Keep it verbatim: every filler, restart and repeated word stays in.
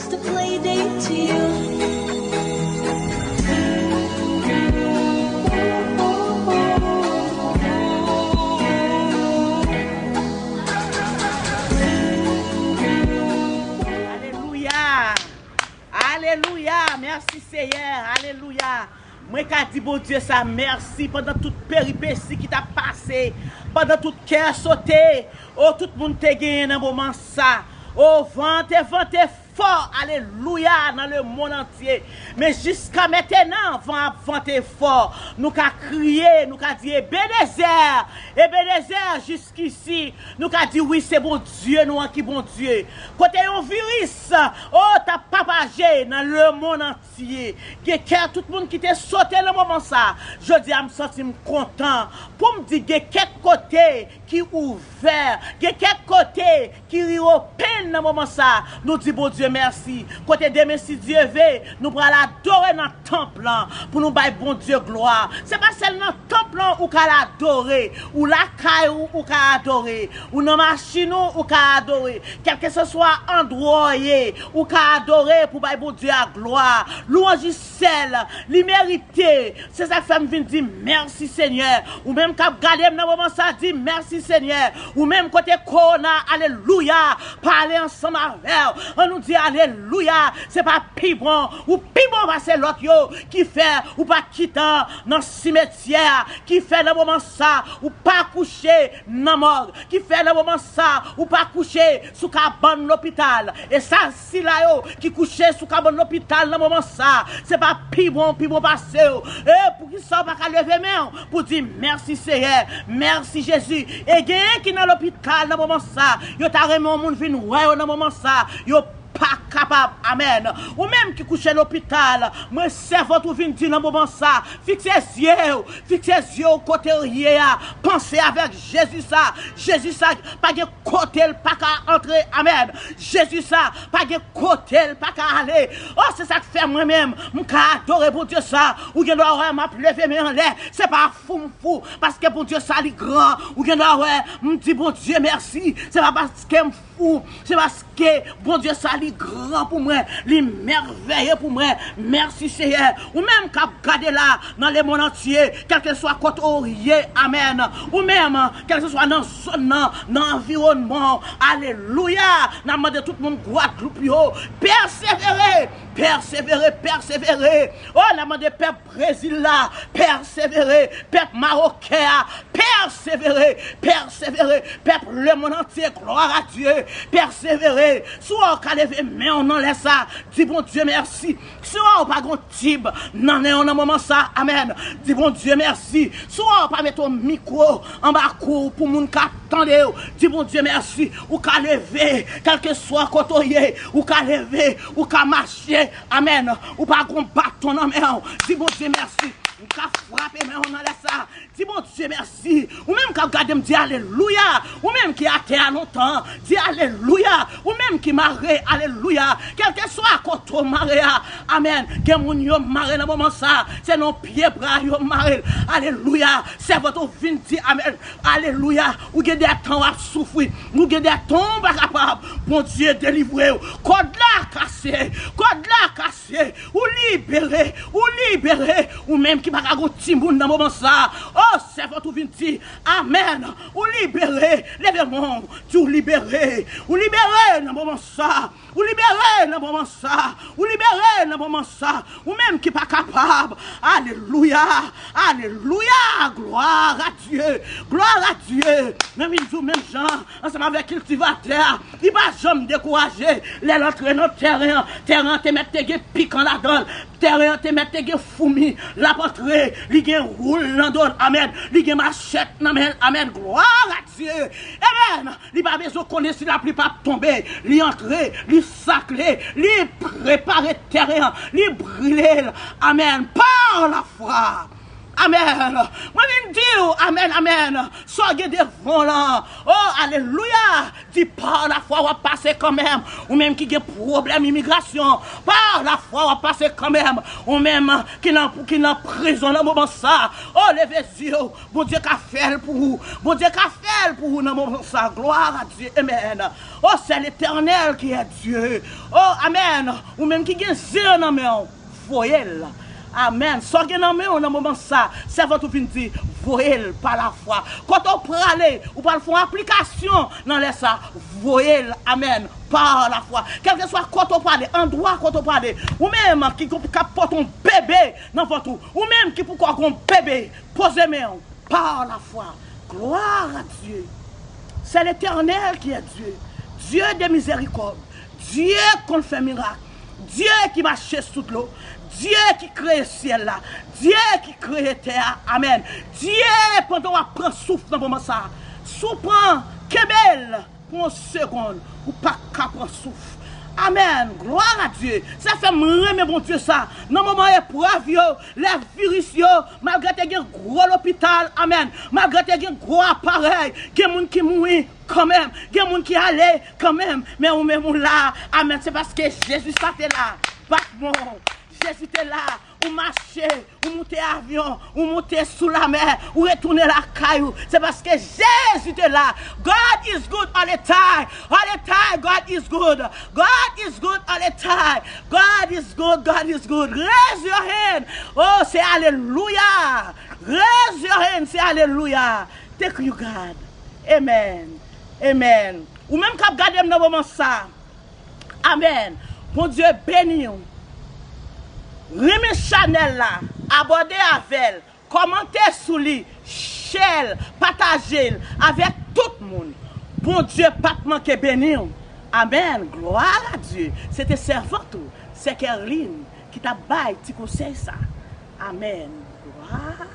The play date to you. Alelouya! Alelouya! Mèsi Seyè! Alelouya! Mwen ka di Bondye sa mèsi pandan tout peripesi ki t ap pase, pandan tout kè sote, o tout moun te genyen nan moman sa. O van te vante fò, alelouya, nan lemonn antye. Men jiska mentenan, van ap vante fò. Nou ka kriye, nou ka di, Ebenezè, Ebenezè, jiskisi. Nou ka di, wi, se Bondye nou an ki Bondye. Kote yon viris, o, t ap papaje nan lemonn antye. Gen kè tout moun ki te sote nan moman sa. Jodi a, m santi m kontan pou m di gen kèk kote ki ouvè, gen kèk kote ki riwopenn nan moman sa. Nou di Bondye mèsi. Kote demen, si Dye ve, nou pral adore nan tanp lan pou nou bay Bondye glwa. Se pa sèl nan tanp lan ou ka al adore, ou lakay ou, ou ka adore, ou nan machin ou, ou ka adore. Kèlkeswa andwa w ye, ou ka adore pou bay Bondye a glwa. Lwanj li sèl, li merite. Se sa k fè m vin di mèsi Senyè. Ou menm k ap gade m nan moman sa, di mèsi Senyè. Ou menm kote kowona, alelouya, pale ansanm avè w. An nou di alelouya. Se pa pi bon, ou pi bon pase lòt yo, ki fè ou pa kite nan simetyè a, ki fè nan moman sa ou pa kouche nan mòg, ki fè nan moman sa ou pa kouche sou kabann lopital. E sa, sila yo ki kouche sou kabann lopital nan moman sa, se pa pi bon, pi bon pase w. E poukisa w pa ka leve men w pou di mèsi Seyè, mèsi Jezi? E genyen ki nan lopital nan moman sa, yo ta renmen yon moun vin wè yo nan moman sa, yo pa kapab. Amèn. Ou menm ki kouche lopital, mwen sèvant ou vin di nan moman sa, fikse zye w, fikse zye w kote w ye a, panse avèk Jezi sa, Jezi sa pa gen kote l pa ka antre. Amèn. Jezi sa pa gen kote l pa ka ale. O, se sa k fè mwen menm, m ka adore Bondye sa. Ou gen dwa wè m ap leve men anlè. Se pa fou m fou, paske Bondye sa li gran. Ou gen dwa wè m di Bondye mèsi. Se pa paske m fou, se paske Bondye sa li gran pou mwen, li mèvèye pou mwen. Mèsi Seyè. Ou menm k ap gade la nan lemonn antye, kèlkeswa kote w ye, amèn. Ou menm, kèlkeswa nan zòn nan, nan anviwònman w, alelouya. N ap mande tout moun Gwadloup yo, pèsevere, pèsevere, pèsevere. O, n ap mande pèp Brezil la, pèsevere, pèp mawoken a, pèsevere, pèsevere, pèp lemonn antye, glwa a Dye, pèsevere. Si w ka leve men w nan lè sa, di Bondye mèsi. Si w pa gen tib nan nen w nan moman sa, amèn, di Bondye mèsi. Si w pa mete yon mikwo anba kou w pou moun ka tande w, di Bondye mèsi. Ou ka leve, kèlkeswa kote w ye, ou ka leve, ou ka mache, amèn. Ou pa gen baton nan men w, di Bondye mèsi. Ou ka frape men w nan lè sa, di Bondye mèsi. Ou menm k ap gade m, di alelouya. Ou menm ki atè a lontan, di alelouya. Ou menm ki mare, alelouya. Kèlkeswa kote w mare a, amèn. Gen moun yo mare nan moman sa, se nan pye bra yo mare l. Alelouya. Sèvant ou vin di amèn. Alelouya. Ou gen de tan w ap soufri, ou gen de tan w pa kapab. Bondye delivre w. Kòd la kase, kòd la kase. Ou libere, ou libere. Ou menm ki pa ka gen timoun nan moman sa, o, sèvant ou vin di amèn. Ou libere. Leve men w, di ou libere. Ou libere nan moman sa. Ou libere nan moman sa. Ou libere nan moman sa. Ou menm ki pa kapab. Alelouya. Alelouya. Gloire à Dieu. Gloire à Dieu. Mwen vin di w menm jan ansanm avèk kiltivatè a, li pa janm dekouraje. Lè l antre nan tèren an, tèren an te mèt te gen pikan ladan l. Tèren an te mèt te gen foumi. L ap antre, li gen woul nan do l. Amèn. Li gen machèt nan men l. Amèn. Gloire à Dieu. Amèn. Li pa bezwen konnen si lapli p ap tonbe. Li antre, li sakle, li prepare tèren an, li brile l. Amèn. Par la foi. Amèn. Mwen vin di w, amèn, amèn. Sa w gen devan w lan. O, alelouya. Di pa lafwa w ap pase kanmenm. Ou menm ki gen pwoblèm imigrasyon. Pa lafwa w ap pase kanmenm. Ou menm ki nan, ki nan prizon nan moman sa. O, leve zye w. Bondye ka fè l pou ou. Bondye ka fè l pou ou nan moman sa. Gloire à Dieu. Amen. O, c'est l'Éternel qui est Dieu. O, amèn. Ou menm ki gen zye nan men w. Voye l. Amèn. Sa w gen nan men w nan moman sa, sèvant ou vin di, voye l pa lafwa. Kote w prale, ou pral fè yon aplikasyon nan lè sa, voye l. Amèn. Pa lafwa. Kèlkeswa kote w prale, andwa kote w prale, ou menm ki, ki ap pote yon bebe nan vant ou, ou menm ki poko gen yon bebe, poze men w. Par la foi. Gloire à Dieu. C'est l'Éternel qui est Dieu. Dieu de miséricorde. Dieu konn fè mirak. Dieu ki mache sou dlo. Dieu ki kreye syèl la. Dieu ki kreye tè a. Amèn. Dieu, pandan w ap pran souf nan moman sa, si w pran, kenbe l pou yon segonn, ou pa ka pran souf. Amèn. Gloire à Dieu. Sa fè m renmen Bondye sa. Nan moman eprèv yo, lè viris yo, malgre te gen gwo lopital, amèn, malgre te gen gwo aparèy, gen moun ki mouri kanmenm, gen moun ki ale kanmenm, men ou menm ou la, amèn, se paske Jezi sa te la. Bat men w. Jezi te la. Ou mache, ou moute avyon, ou moute sou lamè, ou retounen lakay ou. Se paske Jezi te la. God is good all the time. All the time, God is good. God is good all the time. God is good, God is good. Raise your hand. Oh, se alelouya. Raise your hand, se alelouya. Thank you, God. Amen. Amen. Ou menm k ap gade m nan moman sa. Amèn. Bondye beni w. Renmen chanèl la, abòne avè l, kòmante sou li, share l, pataje l avèk tout moun. Bondye p ap manke beni w. Amèn. Gloire à Dieu. Se te sèvant ou, sè Kerline, ki t ap bay ti konsèy sa. Amèn. Gloire.